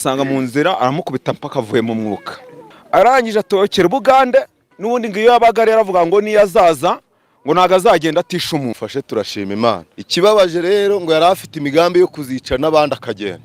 Asanga mu nzira aramukubita mpaka avuye mu mwuka, arangije atokera Ubugande. N'ubundi ngo iyo yabaga rero avuga ngo niyo azaza ngo ntabwo azagenda atisha umuntu. Fashe, turashima Imana. Ikibabaje rero, ngo yari afite imigambi yo kuzica n'abandi akagenda.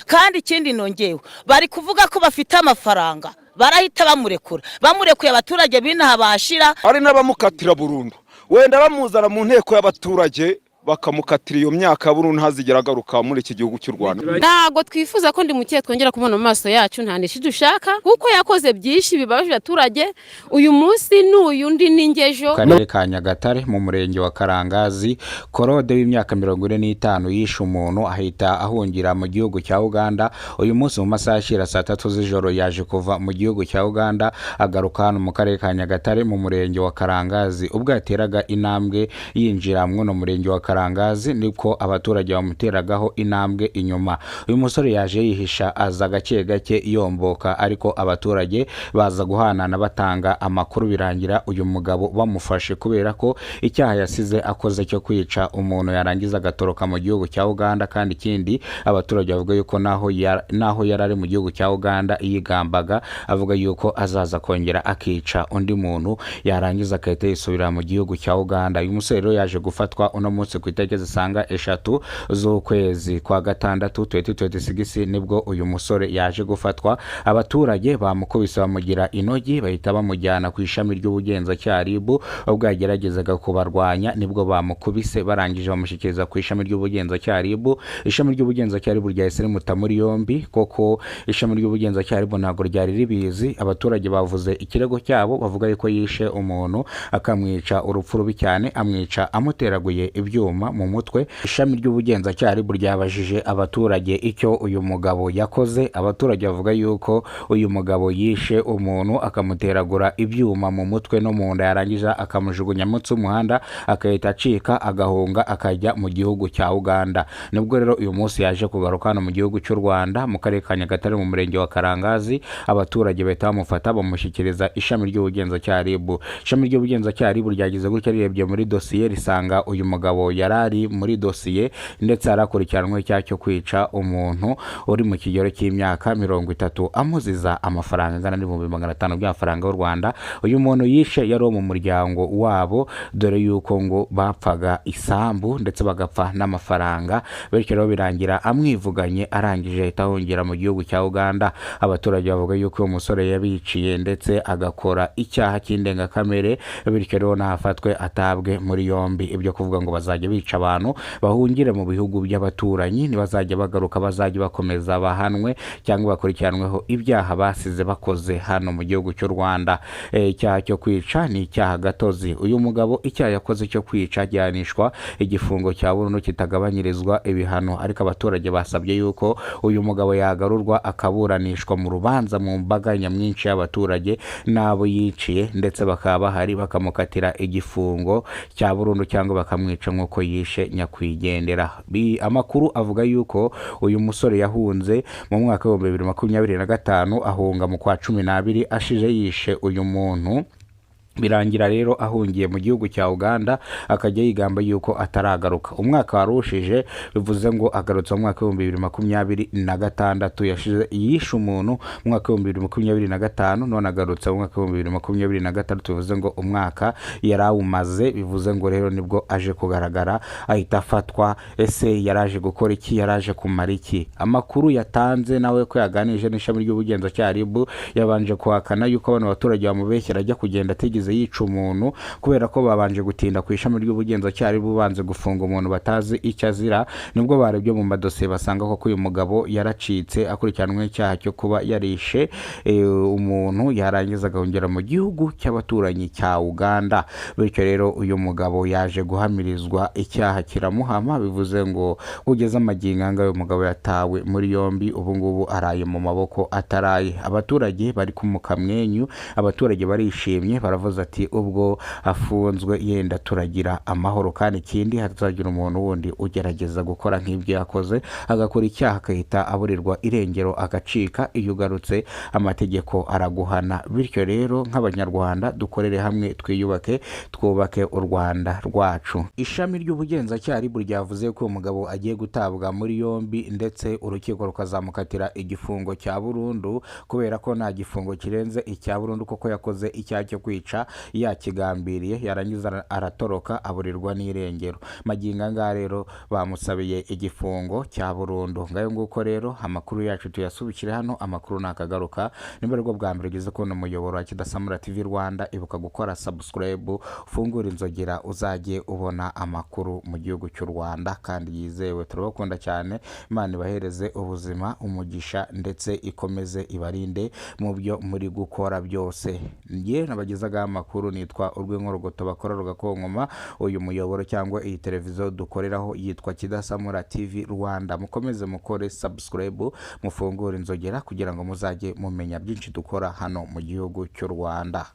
Kandi ikindi nongewe, bari kuvuga ko bafite amafaranga, barahita bamurekura. Bamurekuye, abaturage b'inaha bashira. Hari n'abamukatira burundu, wenda bamuzana mu nteko y'abaturage bakamukatira iyo myaka burundu, ntazigera agaruka muri iki gihugu cy'u Rwanda. Ntabwo twifuza ko Ndimukeye twongera kubona mu maso yacu. Nta nishi dushaka, kuko yakoze byinshi bibabaje abaturage. Uyu munsi n'uyu undi n'ingejo. Karere ka Nyagatare, mu murenge wa Karangazi, Korode w'imyaka 45 yishe umuntu ahita ahungira mu gihugu cya Uganda. Uyu munsi mu masaha ashyira saa 3 z'ijoro yaje kuva mu gihugu cya Uganda, agaruka hano mu karere ka Nyagatare mu murenge wa Karangazi. Ubwo yateraga intambwe yinjira mw'uno murenge wa Karangazi, niko abaturage bamuteragaho intambwe inyuma. Uyu musore yaje yihisha, aza gake gake yomboka, ariko abaturage baza guhanana batanga amakuru, birangira uyu mugabo bamufashe kubera ko icyaha yasize akoze cyo kwica umuntu yarangiza agatoroka mu gihugu cya Uganda. Kandi ikindi, abaturage bavuga yuko naho yari ari mu gihugu cya Uganda yigambaga avuga yuko azaza kongera akica undi muntu, yarangiza agahita yisubira mu gihugu cya Uganda. Uyu musore rero yaje gufatwa uno munsi ku itariki zisaga 3 z'ukwezi kwa gatandatu 2026, nibwo uyu musore yaje gufatwa. Abaturage bamukubise bamugira inogi, bahita bamujyana ku ishami ry'ubugenzacyaha RIB. Ubwo yageragezaga kubarwanya nibwo bamukubise, barangije bamushyikiriza ku ishami ry'ubugenzacyaha RIB. Ishami ry'ubugenzacyaha RIB ryahise rimuta muri yombi, koko ishami ry'ubugenzacyaha RIB ntabwo ryari ribizi. Abaturage bavuze ikirego cyabo, bavuga yuko yishe umuntu akamwica urupfu rubi cyane, amwica amuteraguye ibyuma mu mutwe. Ishami ry'ubugenzacyaha RIB ryabajije abaturage icyo uyu mugabo yakoze. Abaturage bavuga yuko uyu mugabo yishe umuntu akamuteragura ibyuma mu mutwe no mu nda, yarangiza akamujugunya munsi y'umuhanda, agahita acika agahunga akajya mu gihugu cya Uganda. Nibwo rero uyu munsi yaje kugaruka hano mu gihugu cy'u Rwanda, mu karere ka Nyagatare, mu murenge wa Karangazi. Abaturage bahita bamufata, bamushyikiriza ishami ry'ubugenzacyaha RIB. Ishami ry'ubugenzacyaha RIB ryagize gutya, rirebye muri dosiye risanga uyu mugabo yari ari muri dosiye, ndetse arakurikiranwe icyaha cyo kwica umuntu uri mu kigero cy'imyaka 30, amuziza amafaranga angana n'500,000 by'amafaranga y'u Rwanda. Uyu muntu yishe yari uwo mu muryango wabo, dore yuko ngo bapfaga isambu ndetse bagapfa n'amafaranga. Bityo rero birangira amwivuganye, arangije ahita ahungira mu gihugu cya Uganda. Abaturage bavuga yuko uwo musore yabiciye ndetse agakora icyaha cy'indengakamere, bityo rero nafatwe atabwe muri yombi. Ibyo kuvuga ngo bazajya bica abantu bahungire mu bihugu by'abaturanyi, ntibazajya bagaruka, bazajya bakomeza bahanwe cyangwa bakurikiranweho ibyaha basize bakoze hano mu gihugu cy'u Rwanda. Icyaha cyo kwica ni icyaha gatozi. Uyu mugabo icyaha yakoze cyo kwica gihanishwa igifungo cya burundu kitagabanyirizwa ibihano, ariko abaturage basabye yuko uyu mugabo yagarurwa akaburanishwa mu rubanza mu mbaga nyamwinshi y'abaturage n'abo yiciye, ndetse bakaba bahari, bakamukatira igifungo cya burundu cyangwa bakamwica nk'uko yishe nyakwigendera. Amakuru avuga yuko uyu musore yahunze mu mwaka w'2025, ahunga mu kwa 12 ashije yishe uyu muntu. Birangira rero ahungiye mu gihugu cya Uganda, akajya yigamba yuko ataragaruka. Umwaka warushije, bivuze ngo agarutse mu mwaka w'2026. Yashize yishe umuntu mu mwaka w'2025, none agarutse mu mwaka w'2026, bivuze ngo umwaka yari awumaze. Bivuze ngo rero nibwo aje kugaragara, ahita afatwa. Ese yaraje gukora iki? Yaraje kumara iki? Amakuru yatanze nawe ko yaganije n'ishami ry'ubugenzacyaha RIB, yabanje kuhakana yuko bano baturage bamubeshyera, ajya kugenda atigeze yica umuntu, kubera ko babanje gutinda ku ishami ry'ubugenzacyaha RIB, banze gufunga umuntu batazi icyo azira. Nibwo barebye mu madosiye basanga koko uyu mugabo yaracitse, akurikiranweho icyaha cyo kuba yarishe umuntu, yarangiza agahungira mu gihugu cy'abaturanyi cya Uganda. Bityo rero uyu mugabo yaje guhamirizwa icyaha kiramuhama, bivuze ngo ugeze amagingo aya ngaya uyu mugabo yatawe muri yombi, ubu ngubu araye mu maboko ataraye. Abaturage bari ku mukamwenyu, abaturage barishimye, baravuze Yaravuze ati ubwo afunzwe yenda turagira amahoro, kandi ikindi hatazagira umuntu wundi ugerageza gukora nk'ibyo yakoze, agakora icyaha agahita aburirwa irengero agacika. Iyo ugarutse amategeko araguhana. Bityo rero nk'Abanyarwanda dukorere hamwe, twiyubake, twubake u Rwanda rwacu. Ishami ry'ubugenzacyaha RIB ryavuze ko uyu mugabo agiye gutabwa muri yombi, ndetse urukiko rukazamukatira igifungo cya burundu, kubera ko nta gifungo kirenze icya burundu, kuko yakoze icyaha cyo kwica yakigambiriye, yarangiza aratoroka aburirwa n'irengero. Magingo aya ngaya rero bamusabiye igifungo cya burundu. Ngayo nguko rero amakuru yacu tuyasubikire hano, amakuru nakagaruka. Niba aribwo bwa mbere ugeze kubona umuyoboro wa Kidasamura TV Rwanda, ibuka gukora subscribe, ufungure inzogera, uzajye ubona amakuru mu gihugu cy'u Rwanda kandi yizewe. Turabakunda cyane, Imana ibahereze ubuzima, umugisha, ndetse ikomeze ibarinde mu byo muri gukora byose. Njye nabagezagaho amakuru nitwa Urw'inkorogoto bakora rugakonkoma. Uyu muyoboro cyangwa iyi televiziyo dukoreraho yitwa Kidasamura TV Rwanda. Mukomeze mukore subscribe, mufungure inzogera kugira ngo muzajye mumenya byinshi dukora hano mu gihugu cy'u Rwanda.